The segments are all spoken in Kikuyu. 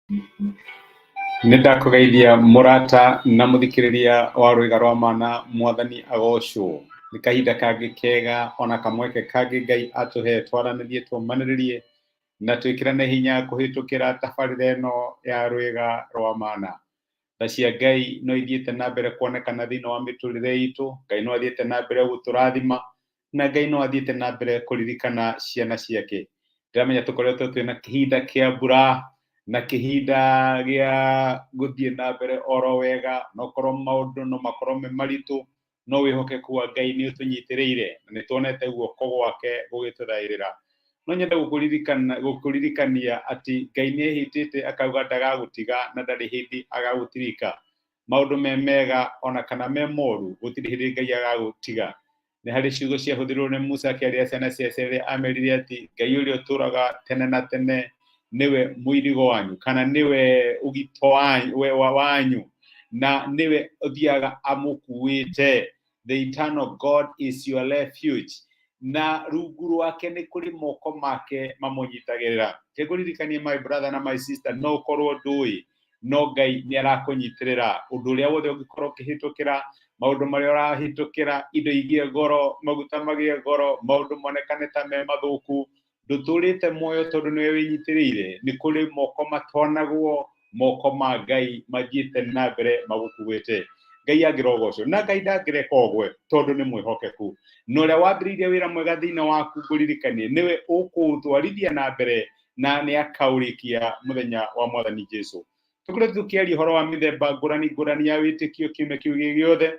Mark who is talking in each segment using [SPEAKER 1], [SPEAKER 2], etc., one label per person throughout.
[SPEAKER 1] Nĩ ndakũgeithia mũrata na mũthikĩrĩria wa Rwĩga rwa Mana, Mwathani agocwo. Nĩ kahinda kangĩ kega ona kamweke kangĩ Ngai atũhe twaranĩrie, tũmanĩrĩrie na twĩkĩrane hinya kũhĩtũkĩra tabarĩra ĩno ya Rwĩga rwa Mana. Tha cia Ngai no ithiĩte na mbere kuonekana thĩinĩ wa mĩtũrĩre itũ, Ngai no athiĩte na mbere gũtũrathima, na Ngai no athiĩte na mbere kũririkana ciana ciake. Ndĩramenya tũkoretwo twĩna kĩhinda kĩa mbura na kĩhinda gĩa gũthiĩ na mbere oro wega, nokorwo maũndũ no makorwo me maritũ, no wĩhokeku wa Ngai nĩ ũtũnyitĩrĩire na nĩ tuonete guoko gwake gũgĩtũthaĩrĩra. No nyende gũkũririkania atĩ Ngai nĩ ehĩtĩte akauga ndagagũtiga na ndarĩ hĩndĩ agagũtirika. Maũndũ me mega ona kana me moru, gũtirĩ hĩndĩ Ngai agagũtiga. Nĩ harĩ ciugo ciahũthĩrirwo nĩ Musa akĩarĩra ciana cia Isiraeli amerire atĩ Ngai ũrĩa ũtũũraga tene na tene nĩwe mũirigo wanyu kana nĩwe ũgito wanyu na nĩwe ũthiaga amũkuĩte. The eternal God is your refuge. Na rungu rwake nĩ kũrĩ moko make mamũnyitagĩrĩra. Kĩngũririkanie my brother na my sister, no ũkorwo ndũĩ no Ngai nĩ arakũnyitĩrĩra. Ũndũ ũrĩa wothe ũngĩkorwo ũkĩhĩtũkĩra, maũndũ marĩa ũrahĩtũkĩra, indo igĩe goro, maguta magĩe goro, maũndũ monekane ta me mathũku, ndũtũrĩte muoyo tondũ nĩwe wĩnyitĩrĩire. Nĩ kũrĩ moko matonagwo, moko ma Ngai mathiĩte na mbere magũkuĩte. Ngai angĩrogocwo na Ngai ndangĩreka ũgwe tondũ nĩ mwĩhokeku. Na ũrĩa wambĩrĩirie wĩra mwega thĩinĩ waku ngũririkanie nĩwe ũkũũtwarithia na mbere na nĩ akaũrĩkia mũthenya wa Mwathani Jesu. Tũkoretwo tũkĩaria ũhoro wa mĩthemba ngũrani ngũrani ya wĩtĩkio kiumia kĩu gĩ gĩothe,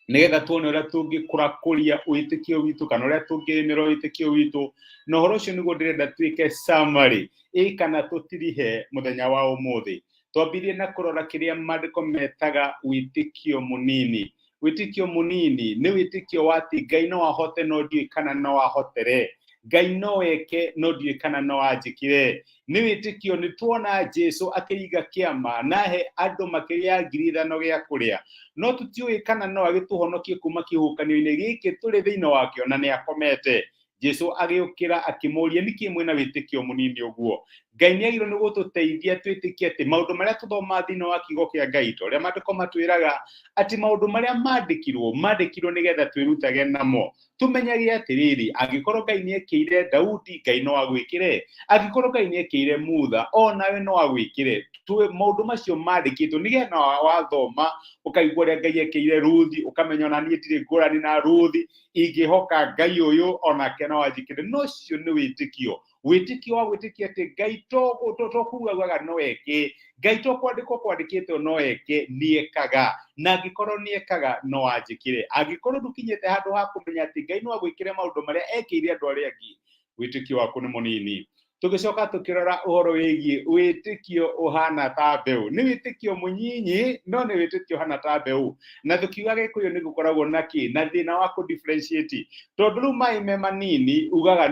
[SPEAKER 1] nĩgetha tuone ũrĩa tũngĩkũrakũria wĩtĩkio witũ kana ũrĩa tũngĩrĩmĩra wĩtĩkio witũ. Na ũhoro ũcio nĩguo ndĩrenda twĩke summary ĩ kana tũtirihe mũthenya wa ũmũthĩ. Twambirie na kũrora kĩrĩa maandĩko metaga wĩtĩkio mũnini. Wĩtĩkio mũnini nĩ wĩtĩkio wa atĩ Ngai no ahote no ndiũĩ kana no ahotere. Ngai no eke no ndiũĩ kana no anjĩkĩre. Nĩ wĩtĩkio nĩ tuona Jesu akĩringa kĩama na he andũ makĩria ya 5,000 gĩa kũrĩa. No tũtiũĩ kana no agĩtũhonokie kuma kĩhuhũkanio-inĩ gĩkĩ tũrĩ thĩinĩ wakĩo na nĩ akomete. Jesu agĩũkĩra akĩmũria, nĩkĩ mwĩna wĩtĩkio mũnini ũguo? Ngai nĩ agĩrĩirwo nĩ gũtũteithia twĩtĩkie atĩ maũndũ marĩa tũthomaga thĩinĩ wa kiugo kĩa Ngai, ta ũrĩa maandĩko matwĩraga atĩ maũndũ marĩa mandĩkirwo, mandĩkirwo nĩgetha twĩrutage namo. Tũmenyage atĩrĩrĩ, angĩkorwo Ngai nĩ ekĩire Daudi, Ngai no agwĩkĩre. Angĩkorwo Ngai nĩ ekĩire Mutha, o nawe no agwĩkĩre. Maũndũ macio mandĩkĩtwo nĩgetha wathoma ũkaigua ũrĩa Ngai ekĩire Ruthi, ũkamenya ona niĩ ndirĩ ngũrani na Ruthi, ingĩhoka Ngai ũyũ onake no anjĩkĩre. No ũcio nĩ wĩtĩkio, wĩtĩkio wa gwĩtĩkia atĩ Ngai to kuga augaga no eke, Ngai to kwandĩkwo kwandĩkĩtwo no eke, nĩ ekaga. Na angĩkorwo nĩ ekaga no anjĩkĩre. Angĩkorwo ndũkinyĩte handũ ha kũmenya atĩ Ngai no agwĩkĩre maũndũ marĩa ekĩire andũ arĩa angĩ, wĩtĩkio waku nĩ mũnini. Tũgĩcoka tũkĩrora ũhoro wĩgiĩ wĩtĩkio ũhana ta mbeũ. Nĩ wĩtĩkio mũnyinyi no nĩ wĩtĩkio ũhana ta mbeũ. Na tũkiuga Gĩkũyũ nĩ gũkoragwo na kĩ na thĩna wa kũ differentiate, tondũ rĩu maĩ me manini ugaga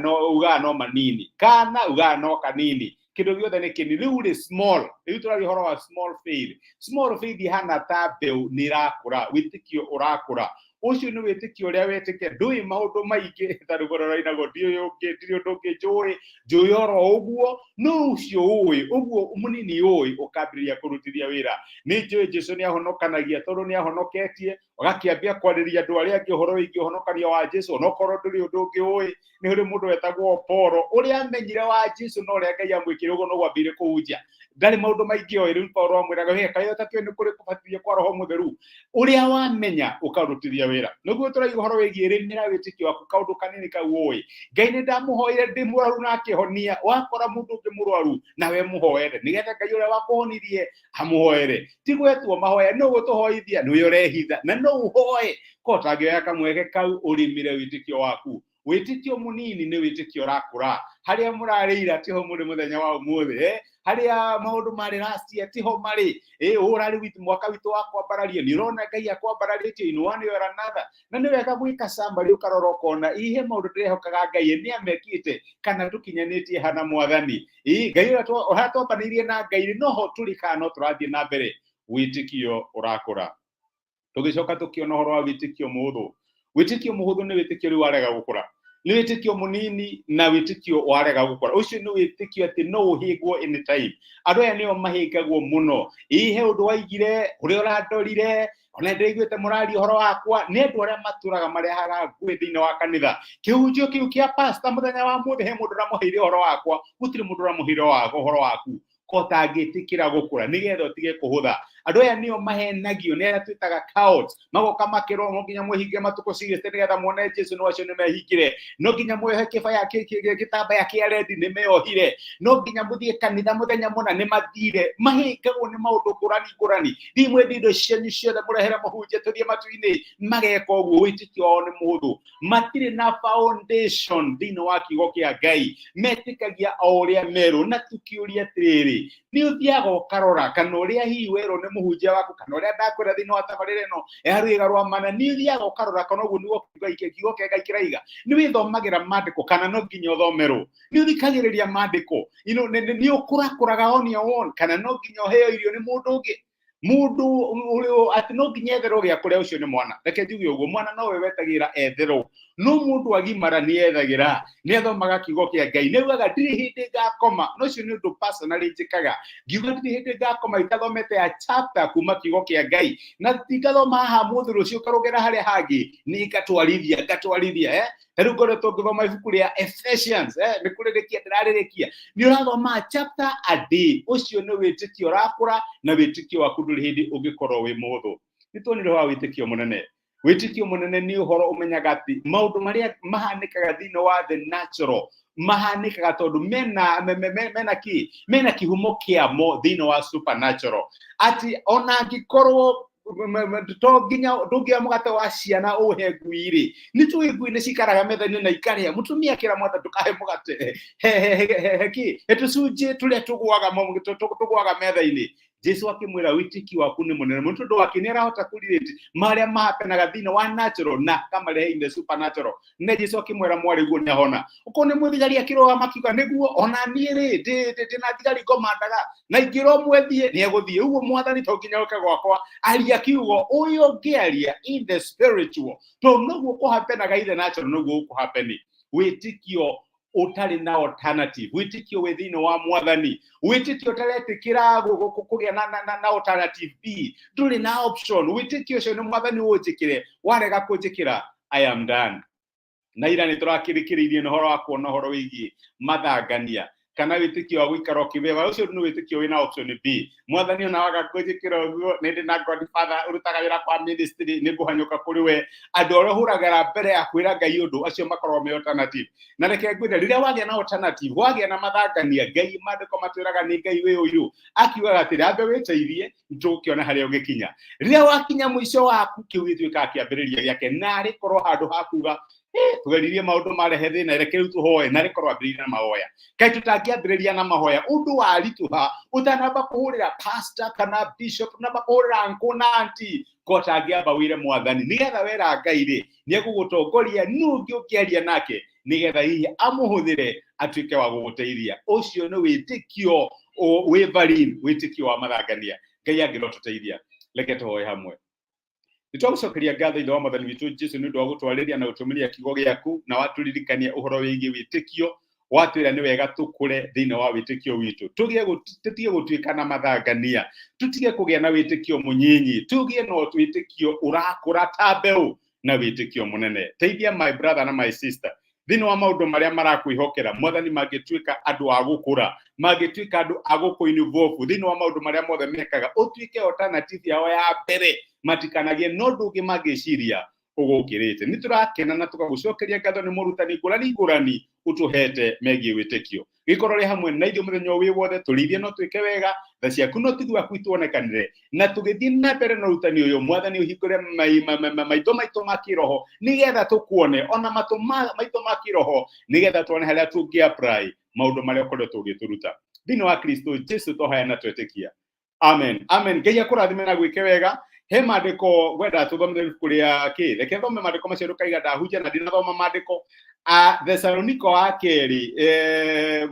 [SPEAKER 1] no manini, kana ugaga no kanini, kĩndũ gĩothe nĩ kĩnini. Rĩu rĩ small, rĩu tũraria ũhoro wa small faith. Small faith ihana ta mbeũ, nĩ ĩrakũra, wĩtĩkio ũrakũra. Ũcio nĩ wĩtĩkio ũrĩa wetĩkia, ndũĩ maũndũ maingĩ, ta rwĩmbo rũrĩa rũinagwo, ndiũĩ ũngĩ, ndirĩ ũndũ ũngĩ njũĩ, njũĩ oro ũguo. No ũcio ũĩ ũguo mũnini ũĩ, ũkambĩrĩria kũrutithia wĩra. Nĩ njũĩ Jesu nĩ ahonokanagia, tondũ nĩ ahonoketie, ũgakĩambia kwarĩria andũ arĩa angĩ ũhoro wĩgiĩ ũhonokania wa Jesu, onokorwo ndũrĩ ũndũ ũngĩ ũĩ. Nĩ kũrĩ mũndũ wetagwo Polo, ũrĩa amenyire wa Jesu na ũrĩa Ngai amwĩkĩire ũguo noguo ambĩrĩirie kũhunjia. Ndarĩ maũndũ maingĩ oĩ. Rĩu Paulo amwĩraga, we kaĩ ũtakĩũĩ nĩ kũrĩ kũbatithio kwa Roho Mũtheru? Ũrĩa wamenya ũkarutithia wĩra. Nĩguo tũraiga ũhoro wĩgiĩ rĩmĩra wĩtĩkio waku, kaũndũ kanini kau ũĩ. Ngai nĩ ndamũhoire ndĩ mũrwaru na akĩhonia. Wakora mũndũ ũngĩ mũrwaru nawe mũhoere, nĩgetha Ngai ũrĩa wakũhonirie amũhoere. Ti gwetwo mahoya, nũ ũgũtũhoithia? Nĩwe ũrehitha na no ũhoe. Ko ũtangĩoya kamweke kau ũrĩmĩre wĩtĩkio waku. Wĩtĩkio mũnini nĩ wĩtĩkio ũrakũra. Harĩa mũrarĩira tiho mũrĩ mũthenya wa ũmũthĩ, Harĩa maũndũ marĩ last year tiho marĩ. Ũrarĩ mwaka witũ wa kwambarario, nĩ ũrona Ngai akwambararĩtie in one way or another. Na nĩ wega gwĩka summary, ũkarora ũkona ihe maũndũ ndĩrehokaga Ngai nĩ amekĩte kana tũkinyanĩtie hana Mwathani. Ngai ũrĩa twambanĩirie na Ngai noho tũrĩ kana no tũrathiĩ na mbere. Wĩtĩkio ũrakũra. Tũgĩcoka tũkĩona ũhoro wa wĩtĩkio mũhũthũ. Wĩtĩkio mũhũthũ nĩ wĩtĩkio rĩu warega gũkũra. Nĩ wĩtĩkio mũnini na wĩtĩkio warega gũkũra. Ũcio nĩ wĩtĩkio atĩ no ũhĩngwo anytime. Andũ aya nĩo mahĩngagwo mũno. Ĩ he ũndũ waigire, ũrĩa ũrandorire, ona ndĩraiguĩte mũraria ũhoro wakwa. Nĩ andũ arĩa matũraga marehaga ngũĩ thĩinĩ wa kanitha. Kĩhunjio kĩu kĩa pastor mũthenya wa mũthĩ he mũndũ ũramũheire ũhoro wakwa, gũtirĩ mũndũ ũramũheire ũhoro waku. Kotangĩtĩkĩra gũkũra nĩgetha ũtige kũhũtha. Andũ aya nĩo mahenagio nĩ arĩa twĩtaga cowards, magoka makĩrwo no nginya mwĩhinge matukũ cigĩte nĩgetha muone Jesu, no acio nĩ mehingire, no nginya mwĩohe kĩbaya gĩtambaya kĩa rendi nĩ meohire, no nginya mũthiĩ kanitha mũthenya mũna nĩ mathire. Mahĩngagwo nĩ maũndũ ngũrani ngũrani. Thiĩ mwendie indo cianyu ciothe mũrehere mũhunjia tũthiĩ matu-inĩ, mageka ũguo. Wĩtĩkio wao nĩ mũhũthũ, matirĩ na foundation thĩinĩ wa kiugo kĩa Ngai, metĩkagia o ũrĩa merwo. Na tũkĩũria atĩrĩrĩ, nĩ ũthiaga ũkarora kana ũrĩa hihi werwo nĩ mũhunjia waku kana ũrĩa ndakwĩra thĩinĩ wa tabarĩra ĩno ya rwĩga rwa mana, nĩ ũthiaga ũkarora kana ũguo nĩguo kiugo kĩa Ngai kĩraiga? Nĩ wĩthomagĩra maandĩko kana no nginya ũthomerwo? Nĩ ũthikagĩrĩria maandĩko? Nĩ ũkũrakũraga on your own kana no nginya ũheo irio nĩ mũndũ ũngĩ? Mũndũ ũrĩ atĩ no nginya etherwo gĩa kũrĩa, ũcio nĩ mwana. Reke njuge ũguo, mwana nowe wetagĩra etherwo, no mũndũ agimara nĩ ethagĩra, nĩ athomaga kiugo kĩa Ngai, nĩ augaga ndirĩ hĩndĩ ngakoma. No ũcio nĩ ũndũ personally njĩkaga, ngiuga ndirĩ hĩndĩ ngakoma itathomete ya chapter kuma kiugo kĩa Ngai, na tingathoma haha mũthĩ, rũciũ karũgera harĩa hangĩ, nĩ ngatwarithia ngatwarithia. Ta rĩu ngoretwo ngĩthoma ibuku rĩa Ephesians, nĩ kũrĩrĩkia ndĩrarĩrĩkia. Nĩ ũrathoma chapter a day, ũcio nĩ wĩtĩkio ũrakũra, na wĩtĩkio waku ndũrĩ hĩndĩ ũngĩkorwo wĩ mũhũthũ. Nĩ tuonire ũhoro wa wĩtĩkio mũnene. Wĩtĩkio mũnene nĩ ũhoro ũmenyaga atĩ maũndũ marĩa mahanĩkaga thĩinĩ wa the natural mahanĩkaga tondũ mena mena kĩ mena kĩhumo kĩamo thĩinĩ wa supernatural, atĩ ona angĩkorwo to nginya ndũngĩoya mũgate wa ciana ũhe ngui rĩ, nĩ tũĩ ngui nĩ cikaraga metha-inĩ na ikarĩa. Mũtumia akĩra mwatha ndũkahe mũgate, he kĩ he tũcunjĩ tũrĩa tũgũaga metha-inĩ. Jesu akĩmwĩra wĩtĩkio waku nĩ mũnene mũno, tondũ wake nĩ arahota kũrelate marĩa mahapenaga thĩinĩ wa natural na akamarehe in the supernatural. Na Jesu akĩmwĩra mwarĩ guo nĩ ahona. Okorwo nĩ mũthigari akĩrũgama akiuga nĩguo ona niĩ rĩ ndĩ na thigari ngomandaga na ingĩrwo mwethiĩ nĩ egũthiĩ ũguo. Mwathani to nginya ũke gwakwa, aria kiugo ũyũ ũngĩaria in the spiritual, tondũ noguo kũhapenaga in the natural noguo gũkũhapeni. Wĩtĩkio ũtarĩ na alternative, wĩtĩkio wĩ thĩinĩ wa mwathani, wĩtĩkio ũtaretĩkĩra kũgĩa na alternative B, ndũrĩ na option. Wĩtĩkio ũcio nĩ mwathani ũnjĩkĩre, warega kũnjĩkĩra, I am done. Na ira nĩ tũrakĩrĩkĩrĩirie na ũhoro wa kuona ũhoro wĩgiĩ mathangania kana wĩtĩkio wa gũikara ũkĩbeba. Ũcio nĩ wĩtĩkio wĩna option B. Mwathani ona waga kũnjĩkĩra ũguo, nĩ ndĩ na godfather ũrutaga wĩra kwa ministry, nĩ ngũhanyũka kũrĩ we. Andũ arĩa ũhũragĩra mbere ya kwĩra Ngai ũndũ, acio makoragwo me alternative. Na reke ngwĩre, rĩrĩa wagĩa na alternative, wagĩa na mathangania, Ngai maandĩko matwĩraga nĩ Ngai wĩ ũiru, akiugaga atĩrĩ, ambe wĩteithie tũgũkĩona harĩa ũngĩkinya. Rĩrĩa wakinya mũico waku, kĩu gĩtuĩkaga kĩambĩrĩria gĩake, na rĩkorwo handũ ha kuga tũgeririe maũndũ marehe thĩna, reke rĩu tũhoe, na rĩkorwo ambĩrĩria na mahoya. Kaĩ tũtangĩambĩrĩria na mahoya ũndũ waritũha, ũtanamba kũhũrĩra pastor kana bishop, ũtanamba kũhũrĩra uncle na auntie, ko ũtangĩamba wĩre mwathani, nĩgetha wera Ngai rĩ, nĩ egũgũtongoria nũ ũngĩ ũngĩaria nake, nĩgetha hihi amũhũthĩre atuĩke wa gũgũteithia. Ũcio nĩ wĩtĩkio wĩ varin, wĩtĩkio wa mathangania. Ngai angĩrotũteithia. Reke tũhoe hamwe. Nĩ twagũcokeria ngatho, ithe wa mwathani witũ Jesu, nĩ ũndũ wa gũtwarĩria na gũtũmĩria kiugo gĩaku, na watũririkania ũhoro wĩgiĩ wĩtĩkio. Watwĩra nĩ wega tũkũre thĩinĩ wa wĩtĩkio witũ, tũtige gũtuĩka na mathangania, tũtige kũgĩa na wĩtĩkio mũnyinyi, tũgĩe na wĩtĩkio ũrakũra ta mbeũ na wĩtĩkio mũnene. Teithia my brother na my sister thĩinĩ wa maũndũ marĩa marakwĩhokera mwathani, mangĩtuĩka andũ a gũkũra, mangĩtuĩka andũ a gũkũ-involve thĩinĩ wa maũndũ marĩa mothe mekaga, ũtuĩke alternative yao ya mbere, matikanagie no ũndũ ũngĩ mangĩciria ũgũkĩrĩte. Nĩ tũrakena na tũgagũcokeria ngatho nĩ morutani ngũrani ngũrani ũtũhete megiĩ wĩtĩkio. Gĩkorwo rĩ hamwe na ithuĩ mũthenya wĩ wothe, tũrĩithie no twĩke wega, tha ciaku no tigi waku ituonekanĩre. Na tũgĩthiĩ na mbere na ũrutani ũyũ, mwathani, ũhingũre maitho maitũ ma kĩroho nĩgetha tũkuone, ona matũ maitũ ma kĩroho nĩgetha tuone harĩa tũngĩ apply maũndũ marĩa ũkoretwo ũgĩtũruta. Thĩinĩ wa Kristo Jesu tũhoya na twetĩkia, amen, amen. Ngai akũrathime na gwĩke wega. He maandĩko ngwenda tũthomere ibuku rĩa kĩ, reke thome maandĩko macio, ndũkaiga ndahunjia na ndinathoma maandĩko. A Thesaloniko wa kerĩ 1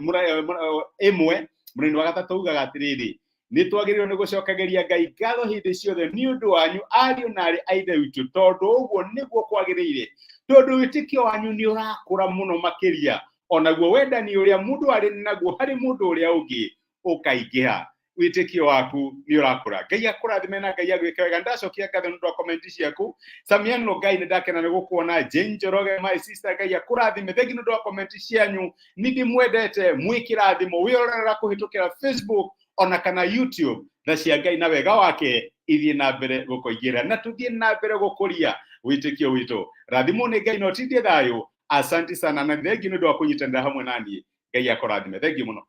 [SPEAKER 1] mũrani wa 3 ugaga atĩrĩrĩ, Nĩ twagĩrĩirwo nĩ gũcokagĩria Ngai ngatho hĩndĩ ciothe nĩ ũndũ wanyu, ariũ na aarĩ a Ithe witũ, tondũ ũguo nĩguo kwagĩrĩire, tondũ wĩtĩkio wanyu nĩ ũrakũra mũno makĩria, onaguo wendani ũrĩa mũndũ arĩ naguo harĩ mũndũ ũrĩa ũngĩ ũkaingĩha. Wĩtĩkio waku nĩ ũrakũra. Ngai akũrathime na Ngai agwĩke wega. Ndacokia ngatho nĩ ũndũ wa comment ciaku. Samian Ngai, nĩ ndakena nĩ gũkuona. Jane Njoroge, my sister, Ngai akũrathime. Thengi nĩ ũndũ wa comment cianyu, nĩ ndĩmwendete. Mwĩ kĩrathimo wĩrorera kũhĩtũkĩra Facebook ona kana YouTube. Tha cia Ngai na wega wake ithiĩ na mbere gũkũingĩra na tũthiĩ na mbere gũkũria wĩtĩkio witũ. Rathimwo nĩ Ngai na ũtindie thayũ. Asanti sana na thengi nĩ ũndũ wa kũnyitanĩra hamwe na niĩ. Ngai akũrathime. Thengi mũno.